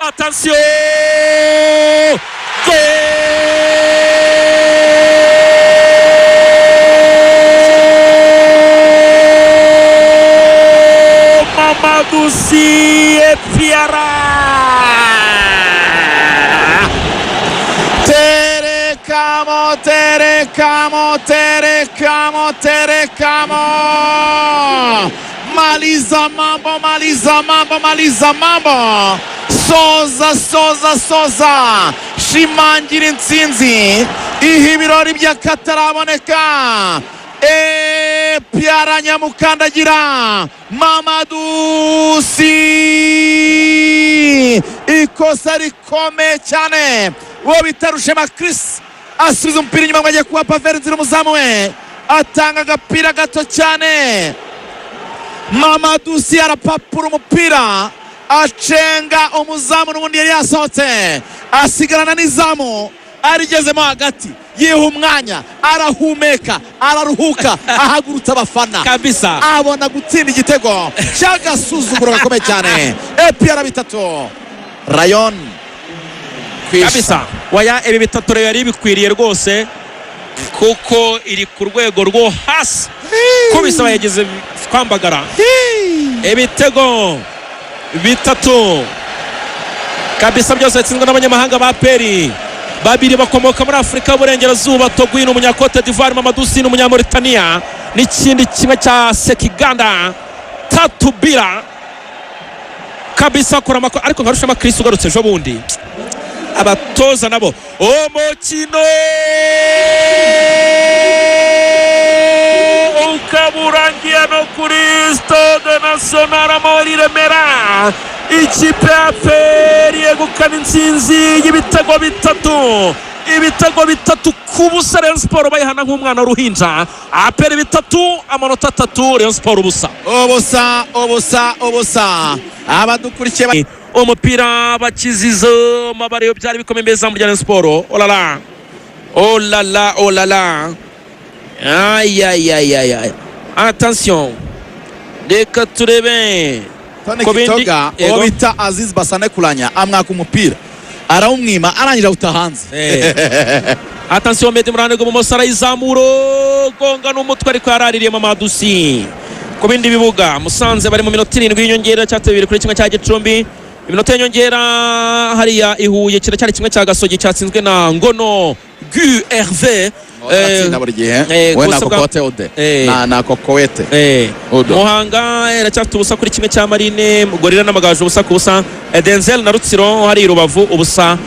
Attention, goal! Mamadou Sy Piara. Terekamo, terekamo, terekamo, terekamo! Maliza mambo, maliza mambo, maliza mambo! Soza, soza, soza! Shimangira intsinzi, iha ibirori by'akataraboneka! Piara nyamukandagira Mamadou Sy, ikosa rikomeye cyane, uwo bita Rushema Chris asubiza umupira inyuma ngo agiye kuba Pavel Nzira, umuzamu we atanga agapira gato cyane. Mamadou Sy arapapura umupira, acenga umuzamu n'ubundi yari yasohotse, asigarana n'izamu arigezemo hagati, yiha umwanya, arahumeka, araruhuka, ahagurutsa abafana kabisa, abona gutsinda igitego cy'agasuzuguro gakomeye cyane. APR 3, Rayon kabisa. Waya, ibi bitatu rero yari bikwiriye rwose, kuko iri ku rwego rwo hasi kubisa, yageze kwambagara ibitego 3 kabisa, byose yatsinzwe n'abanyamahanga ba APR. Babiri bakomoka muri Afurika y'Uburengerazuba, Togui ni umunyakote d'Ivoire, Mamadou Sy ni umunyamauritania, n'ikindi kimwe cya Sekiganda Tatubira kabisa. Akora amako, ariko nka Rushema Chris ugarutse ejo bundi, abatoza nabo umukino ukaba urangiye no kuri Stade National Amahoro i Remera. Ikipe ya APR yegukana intsinzi y'ibitego 3, ibitego 3 ku busa. Rayon Sport bayihana nk'umwana w'uruhinja. APR 3, amanota 3, Rayon Sport ubusa. Ubusa, ubusa, ubusa. Abadukurikiye Umupira bakizizo mabareyo, byari bikomeye imbere izamu rya Rayon Sport. Olala, olala, olala, ayayayaya! Attention, reka turebe. Tony Ku bindi- Kitoga, Yego. uwo bita Aziz Basane Kulanya amwaka umupira, arawumwima, arangije awuta hanze. Attention, Medi mu ruhande rw'ibumoso arayizamura, gonga n'umutwe, ariko yaraririye Mamadou Sy. Ku bindi bibuga, Musanze bari mu minota 7 y'inyongera, cyateye 2-1 cya Gicumbi. Iminota y'inyongera hariya i Huye kiracyari kimwe cya Gasogi, cyatsinzwe na Ngono Gu Hervé. Atsinda buri gihe we na gusa Kokote Ode na Kokowete Udo. Muhanga iracyafite 0-1 cya Marine. Gorilla n'Amagaju 0-0. Denzel na Rutsiro hari i Rubavu 0-0.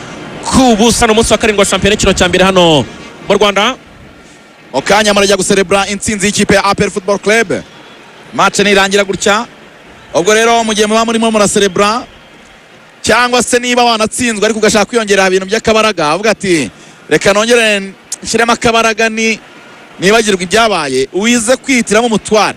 Ni umunsi wa 7 wa shampiyona y'ikino cya mbere hano mu Rwanda. Mu kanya murajya guserebura intsinzi y'ikipe ya APR Football Club, match nirangira gutya. Ubwo rero mu gihe muba murimo muraserebura, cyangwa se niba wanatsinzwe ariko ugashaka kwiyongera ibintu by'akabaraga, uvuga ati reka nongere nshyiremo akabaraga ni nibagirwa ibyabaye, wize kwihitiramo Mutware,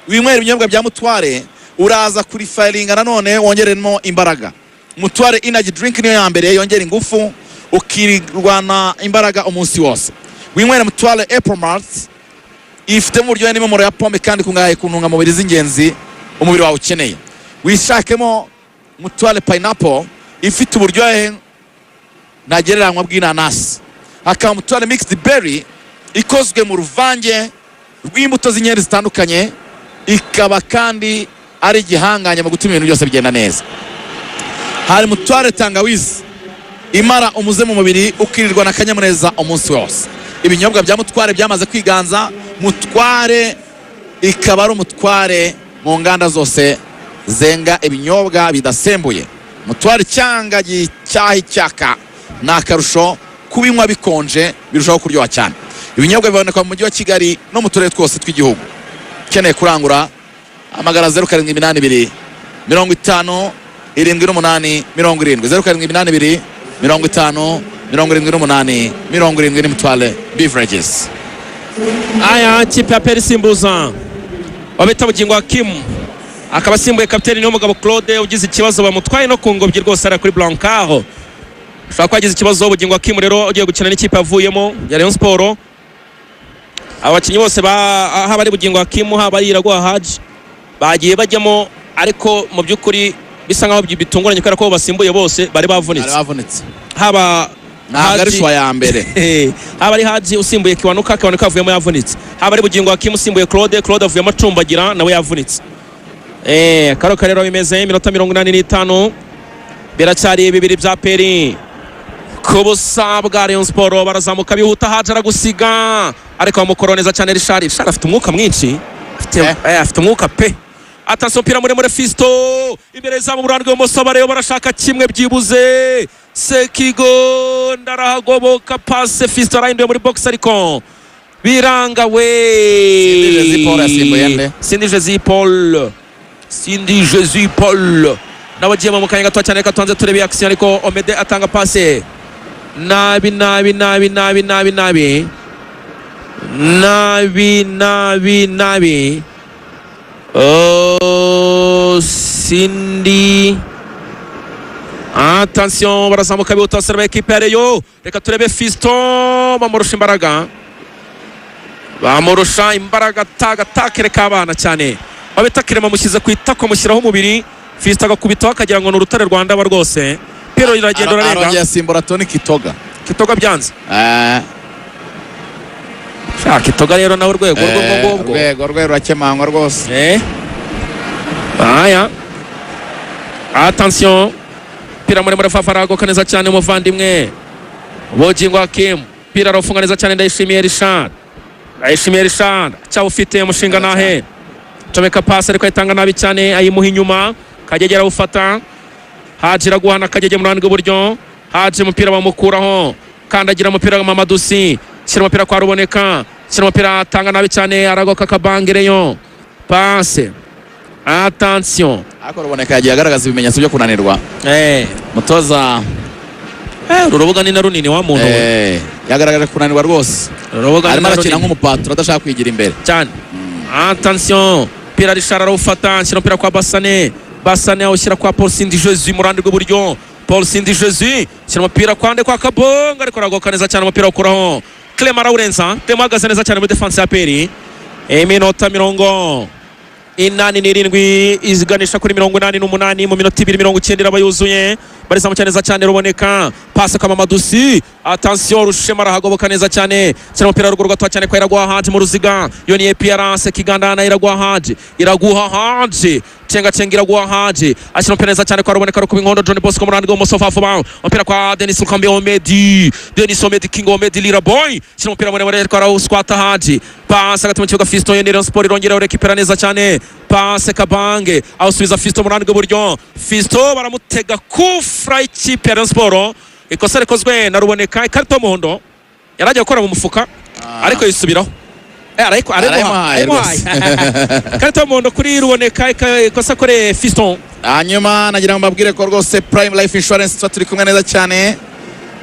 winywera ibinyobwa bya Mutware, uraza kurifaringa nanone wongeremo imbaraga. Mutware Energy Drink niyo ya mbere yongera ingufu, ukirwana imbaraga umunsi wose. Winywera Mutware Apple Malt, ifitemo uburyohe n'impumuro ya pome, kandi ikungahaye ku ntungamubiri z'ingenzi umubiri wawe ukeneye. Wishakemo Mutware Pineapple, ifite uburyohe ntagereranywa bw'inanasi. Hakaba Mutware Mixed Berry, ikozwe mu ruvange rw'imbuto z'inkeri zitandukanye, ikaba kandi ari igihanganye mu gutuma ibintu byose bigenda neza. Hari Mutware Tangawizi, imara umuze mu mubiri, ukirirwa na kanyamuneza umunsi wose. Ibinyobwa bya Mutware byamaze kwiganza. Mutware ikaba ari umutware mu nganda zose zenga ibinyobwa bidasembuye. Mutware icyanga gicyaha icyaka, ni akarusho kubinywa bikonje, birushaho kuryoha cyane. Ibinyobwa biboneka mu mujyi wa Kigali no mu turere twose tw'igihugu. Ukeneye kurangura, hamagara 0782 50 78 70, 0782 50 78 70, ni Mutware Beverages. Aya kipe ya APR isimbuza wabita Bugingo Hakimu, akaba asimbuye kapiteni Niyomugabo Claude ugize ikibazo, bamutwaye no ku ngobyi rwose, ari kuri brancard, ushobora kuba yagize ikibazo. Bugingo Hakimu rero ugiye gukina n'ikipe yavuyemo ya Rayon Sport. Abakinnyi bose haba ari Bugingo Hakimu, haba ari Iraguha Haji, bagiye bajyamo, ariko mu by'ukuri Bisa nkaho bitunguranye kubera ko basimbuye bose bari Bari bavunitse. bavunitse. Haba Ntabwo ari Haji- choix ya mbere. Haba ari Haji usimbuye Kiwanuka, Kiwanuka avuyemo yavunitse. Haba ari Bugingo Hakimu usimbuye Claude, Claude avuyemo acumbagira, nawe yavunitse. Karo rero bimeze. Iminota 85, biracyari 2 bya APR ku busa bwa Rayon Sport. Barazamuka bihuta, Haji aragusiga, ariko bamukora neza cyane. Richard, Richard afite umwuka mwinshi, afite, afite umwuka pe. Attention, umupira muremure, Fisto imbere zamu, mu ruhande rw'ibumoso. Bareba, barashaka kimwe byibuze. Sekigo ndarahagoboka, passe Fisto arahinduye muri box, ariko biranga we. Sindi Jesus Paul yasimbuye nde? Sindi Jesus Paul, Sindi Jesus Paul nawe agiye mu kanya gato cyane. Reka tubanze turebe action, ariko Omede atanga passe nabi nabi nabi nabi nabi nabi nabi nabi nabi. Oh, Cindy. Attention, barazamuka bihuta, basaraba ekipe ya Rayon. Reka turebe Fiston, bamurusha imbaraga, bamurusha imbaraga, taga takereka abana cyane babita Kirema, amushyize ku itako, amushyiraho umubiri. Fiston agakubitaho akagira ngo ni urutare rwa ndaba rwose. Piro iragenda, urarenga. Arongeye asimbura Tony Kitoga. Kitoga byanze. Sha, Kitoga rero nawe urwego rwe ngubwo. Urwego rwe rurakemangwa rwose. Aya. Attention. Pira muremure, Fafa aragoka neza cyane, umuvandimwe. Bugingo Hakim. Pira arafunga neza cyane, Ndayishimiye Richard. Ndayishimiye Richard. Cyawufite umushinga nahe. Comeka pass, ariko ayitanga nabi cyane, ayimuha inyuma. Kagege arawufata. Haji iraguhana, Kagege mu ruhande rw'iburyo. Haji umupira bamukuraho. Kandagira umupira wa Mamadusi. Shyira umupira kwa Ruboneka. Shyira umupira, atanga nabi cyane, aragoka Kabangereyo. Passe. Attention. Ariko Ruboneka yagiye agaragaza ibimenyetso byo kunanirwa. Mutoza Uru rubuga ni na runini wa muntu we. Yagaragaje kunanirwa rwose. Uru rubuga ni Arimo na arakina runini nk'umupaturo adashaka kwigira imbere. Cyane. Attention. Pira Richard arawufata, shyira umupira kwa Basane. Basane awushyira kwa Paul Sindi Jesus mu ruhande rw'iburyo. Paul Sindi Jesus shyira umupira kwa nde? Kwa Kabonga, ariko aragoka neza cyane, umupira awukuraho. Clement arawurenza. Clement ahagaze neza cyane muri defense ya APR. Iminota 87 iziganisha kuri 88, mu minota 2 90 iraba yuzuye. Barizamuka neza cyane, Ruboneka, pasi kwa Mamadusi. Attention, Rushema arahagoboka neza cyane, shyira umupira ruguru gato cyane kwa Iraguha Haji mu ruziga. Iyo ni APR. Kiganda na Iraguha Haji, Iraguha Haji, cenga cenga, Iraguha Haji ashyira umupira neza cyane kwa Ruboneka, rukuba inkondo John Bosco mu ruhande rw'ibumoso, vuba umupira kwa Denis Rukambi Omedi, Denis Omedi, King Omedi, Lira Boy, shyira umupira muremure, ariko arawuswata Haji. Pasi hagati mu kibuga, Fiston yonera Rayon Sport irongera rekipera neza cyane. Pase Kabange awusubiza Fiston mu ruhande rw'iburyo. Fiston baramutega, kufra ikipe ya Rayon Sport. Ikosa rikozwe na Ruboneka, ikarita y'umuhondo. Yari agiye gukora mu mufuka, ariko yisubiraho. Ariko Arayimuhaye. arayimuhaye ikarita y'umuhondo kuri Ruboneka, ikosa kuri Fiston. Hanyuma nagira ngo mbabwire ko rwose Prime Life Insurance tuba turi kumwe neza cyane.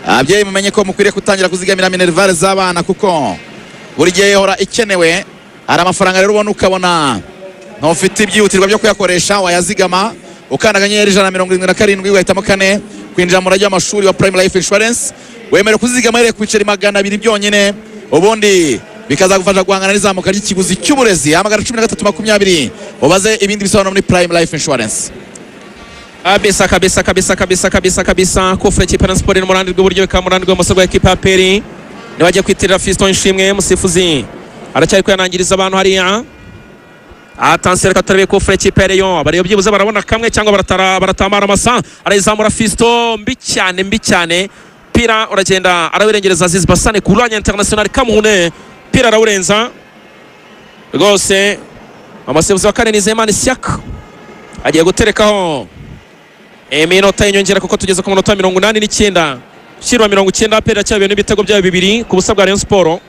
Ababyeyi, mumenye ko mukwiriye gutangira kuzigamira minerval z'abana, kuko buri gihe ihora ikenewe. Hari amafaranga rero ubona ukabona ntufite ibyihutirwa byo kuyakoresha, wayazigama. Ukanda *177, ugahitamo 4, kwinjira mu murage w'amashuri wa Prime Life Insurance. Wemerewe kuzigama uhereye ku biceri 200 byonyine, ubundi bikazagufasha guhangana n'izamuka ry'ikiguzi cy'uburezi. Hamagara 1320 ubaze ibindi bisobanuro muri Prime Life Insurance. Kabisa kabisa kabisa kabisa kabisa kabisa. Kufra ikipe ya Sport mu ruhande rw'iburyo, bikaba mu ruhande rw'ibumoso bwa ekipe ya APR. Nibagiye kwitirira Fiston Ishimwe, musifuzi aracyari kwihanangiriza abantu hariya. Attention, reka turebe kufra ikipe ya Rayon. Abareba byibuze barabona kamwe cyangwa baratara, baratamara amasa. Arayizamura Fiston, mbi cyane, mbi cyane. Pira uragenda, arawirengereza Aziz Basane Kuranya International Cameroun. Pira arawurenza rwose. Amasifuzi wa kane ni Zemani Siak, agiye guterekaho iminota y'inyongera, kuko tugeze ku munota 89 ushyirwa 90. APR iracyabiwe n'ibitego byayo 2 ku busa bwa Rayon Sport.